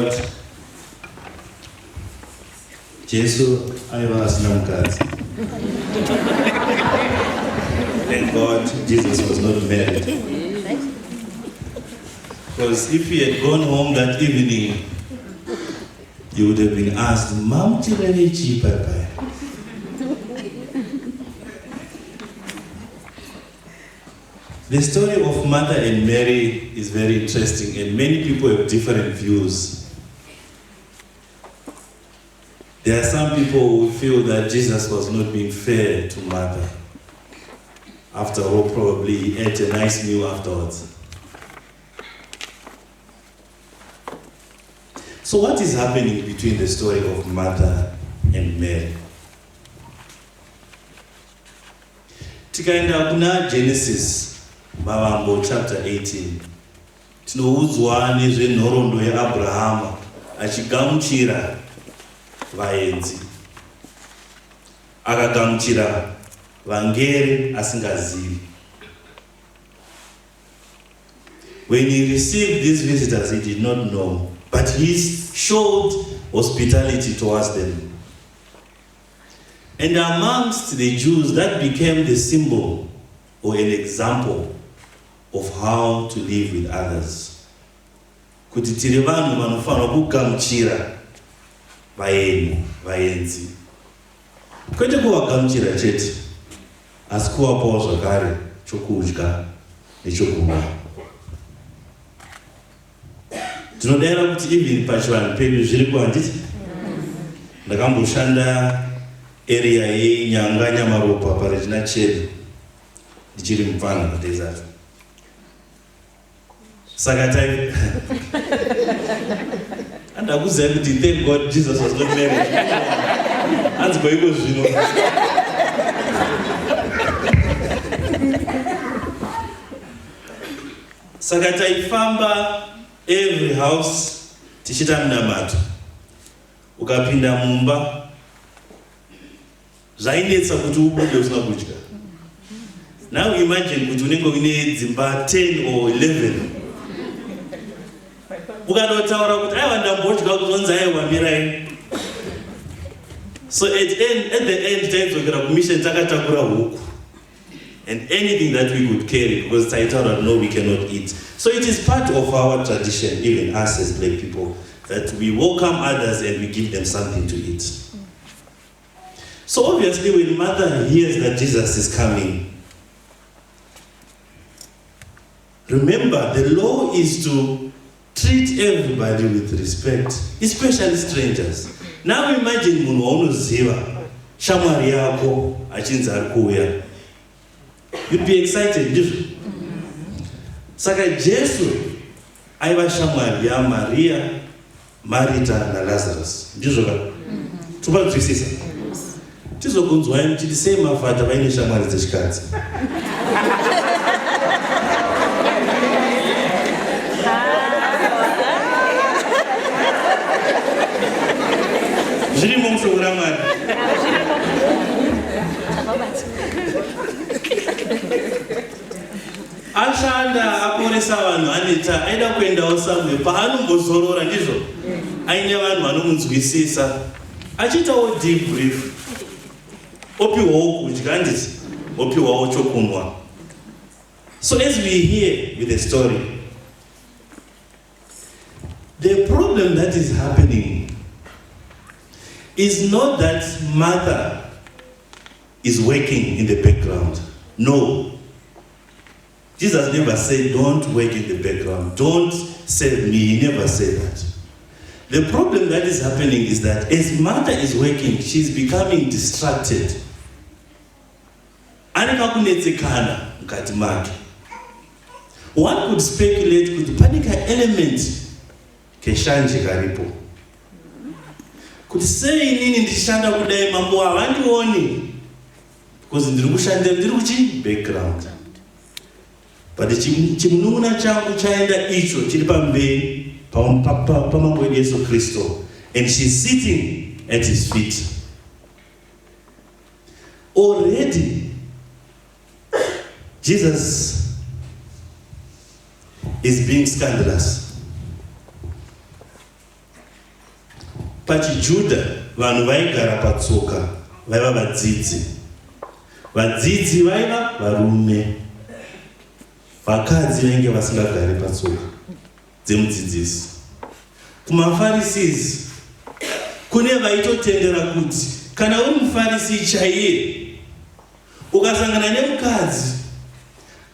God Jesu aiva asina mukadzi. Thank God Jesus was not married. Because if he had gone home that evening, he would have been asked, Mamuchirere chii pai? The story of Martha and Mary is very interesting, and many people have different views. There are some people who feel that Jesus was not being fair to Martha. After all, probably he ate a nice meal afterwards. So, what is happening between the story of Martha and Mary? Tikaenda kuna Genesis Mavambo chapter 18 tinoudzwa nezvenhoroondo yaAbrahama achigamuchira vaenzi. Akagamuchira vangere asingazivi. When he received these visitors, he did not know, but he showed hospitality towards them. And amongst the Jews, that became the symbol or an example of how to live with others. Kuti tiri vanhu vanofanirwa kugamuchira vaeni, vaenzi. Kwete kuvagamuchira chete, asi kuvapawo zvakare chokudya nechokunwa. Tinodaira kuti even pachivanhu pedu zviriko handiti? Ndakamboshanda area yeNyanga Nyamaropa paRegina Chedi ndichiri mupfana madays acho. Saka tai andakuzai kuti thank God Jesus was not married. Hanzi kwaiko zvino. Saka taifamba every house tichiita minamato. Ukapinda mumba zvainetsa kuti ubude usina kudya. Now imagine kuti unenge uine dzimba 10 or 11. Ukatotaura kuti aiwa ndambodya kuzonzi aiwa mirai. So at the end taidzokera kumission takatakura huku. And anything that we could carry because taitaura no we cannot eat. So it is part of our tradition, even us as black people, that we welcome others and we give them something to eat. So obviously when Martha hears that Jesus is coming, remember the law is to treat everybody with respect, especially strangers. Now imagine munhu waunoziva, shamwari yako achinzi ari kuuya. You'd be excited, ndizvo? Saka Jesu aiva shamwari yaMaria, Marita naLazarus. Ndizvo ka? Topanzwisisa? Tizokunzwai muchiti sei mafata vaine shamwari dzechikadzi. Zvirimo mushoko raMwari. Ashanda aporesa vanhu aneta aida kuendawo somewhere paanombozorora ndizvo aine vanhu vanomunzwisisa achiitawo debrief opiwawo kudya handiti opiwawo chokunwa. So as we hear with the story, the problem that is happening is not that Martha is working in the background. No. Jesus never said, don't work in the background. Don't serve me. He never said that. The problem that is happening is that as Martha is working, she's becoming distracted. Ane kakunetsekana mukati make. One could speculate kuti pane kaelement keshanje karipo. Kuti sei inini ndichishanda kudai mambo havandioni because ndiri kushandira ndiri kuchi background. But chimunun'una changu chaenda icho chiri pamberi pamambo wedu Yesu Kristu and she's sitting at his feet. Already Jesus is being scandalous. PachiJudha vanhu vaigara patsoka vaiva vadzidzi. Vadzidzi vaiva varume. Vakadzi vainge vasingagari patsoka dzemudzidzisi. KumaPharisees kune vaitotendera kuti kana uri muFarisi chaiye ukasangana nemukadzi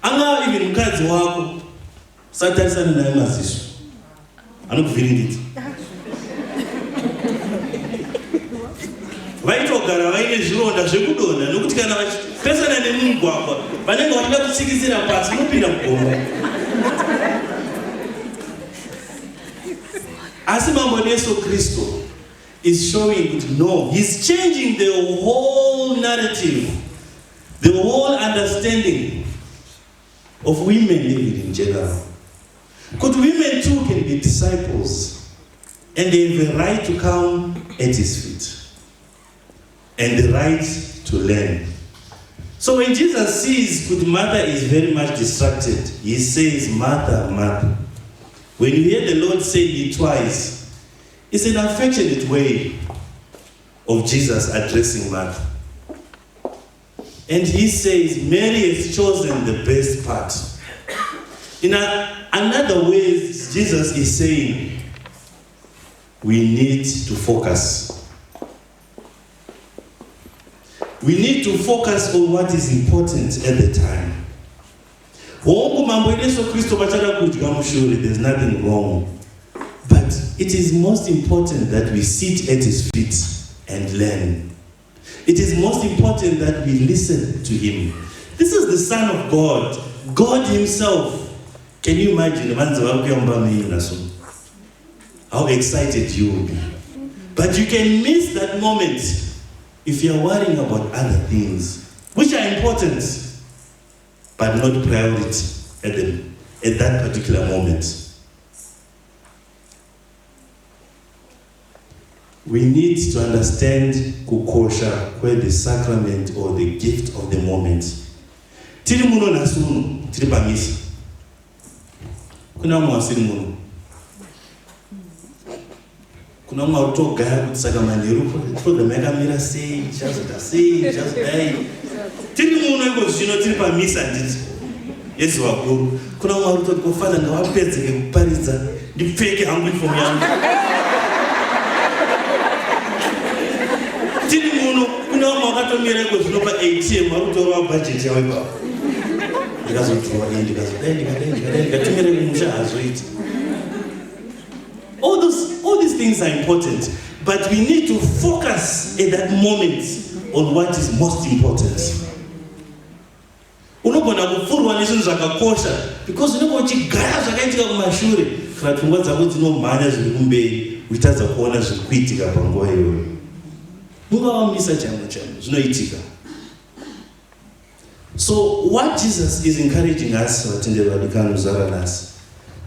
angava even mukadzi wako usatarisane naye maziso anokuvhiringidza. Vaitogara vaine zvironda zvekudonha nokuti kana vachipesana nemumugwagwa vanenge vachida kutsikitsira pasi unopinda mugomba. Asi Mambo Jesu Kristu is showing kuti no, he's changing the whole narrative, the whole understanding of women even in general. Kuti women too can be disciples and they have a right to come at his feet and the right to learn. So when Jesus sees kuti Martha is very much distracted, he says, Martha, Martha. When you hear the Lord say it twice, it's an affectionate way of Jesus addressing Martha. And he says, Mary has chosen the best part. In another way, Jesus is saying, we need to focus. We need to focus on what is important at the time. Hongu Mambo Jesu Kristu vachada kudya mushure, there's nothing wrong. But it is most important that we sit at his feet and learn. It is most important that we listen to him. This is the Son of God, God himself. Can you imagine? Vanzi vari kuyamba menyu naso. How excited you will be. But you can miss that moment if you are worrying about other things, which are important, but not priority at that particular moment. We need to understand kukosha kwe the sacrament or the gift of the moment. Tiri muno nhasi uno, tiri pamisa. Kuna vamwe vasiri muno. Kuna vamwe vari kutogaya kuti saka manheru program yakamira sei, tichazoita sei, tichazodai. Tiri muno iko zvino tiri pamisa handiti yezuva guru. Kuna vamwe vari kutoti kofana ngavapedzeke kuparidza ndipfeke hangu uniform yangu. Tiri muno kuna vamwe vakatomira iko zvino paATM vari kutorova bhajeti yavo ipapo. Ndikazodhuwa iyi ndikazodai ndikadai ndikadai ndikatumira kumusha hazoiti. All these things are important, but we need to focus at that moment on what is most important. Unogona kupfurwa nezvinhu zvakakosha because unenge uchigaya zvakaitika kumashure kana pfungwa dzako dzinomhanya zviri kumberi uchitadza kuona zviri kuitika panguva iyoyo. Mungava misa chaimo chaimo zvinoitika. So what Jesus is encouraging us, vatenderi vadikani zuva ranhasi,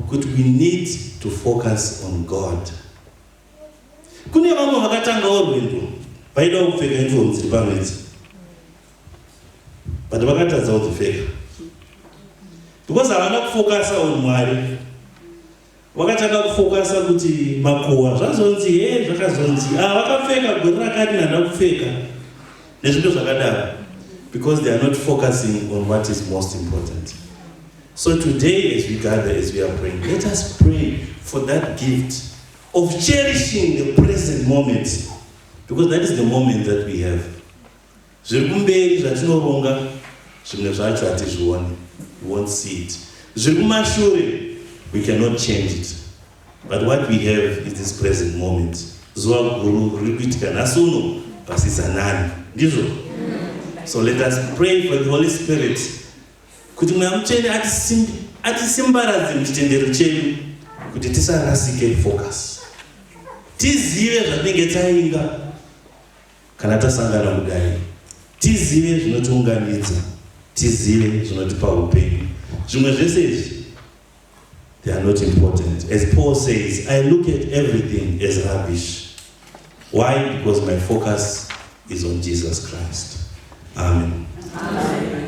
kuti we need to focus on God. Kune vamwe vakatangawo rwendo vaidawo kupfeka uniform dziri pano idzi, but vakatadza kudzipfeka because havana kufokasa on Mwari. Vakatanga kufokasa kuti makuhwa zvazonzi he zvakazonzi ah vakapfeka gore rakati nanda kupfeka nezvinhu zvakadaro because they are not focusing on what is most important. So today as we gather, as we are praying, let us pray for that gift of cherishing the present moment, because that is the moment that we have. Zviri kumberi zvatinoronga zvimwe zvacho hatizvioni, we won't see it. Zviri kumashure we cannot change it, but what we have is this present moment. Zuva guru riri kuitika nhasi uno pasizanani, ndizvo? So let us pray for the Holy Spirit kuti Mweya Mutsvene atisimbaradze muchitendero chedu kuti tisarasike focus, tizive zvatinenge tainga kana tasangana kudai, tizive zvinotiunganidza, tizive zvinotipa upenyu. Zvimwe zvese izvi, they are not important. As Paul says, I look at everything as rubbish. Why? Because my focus is on Jesus Christ. Amen. Amen.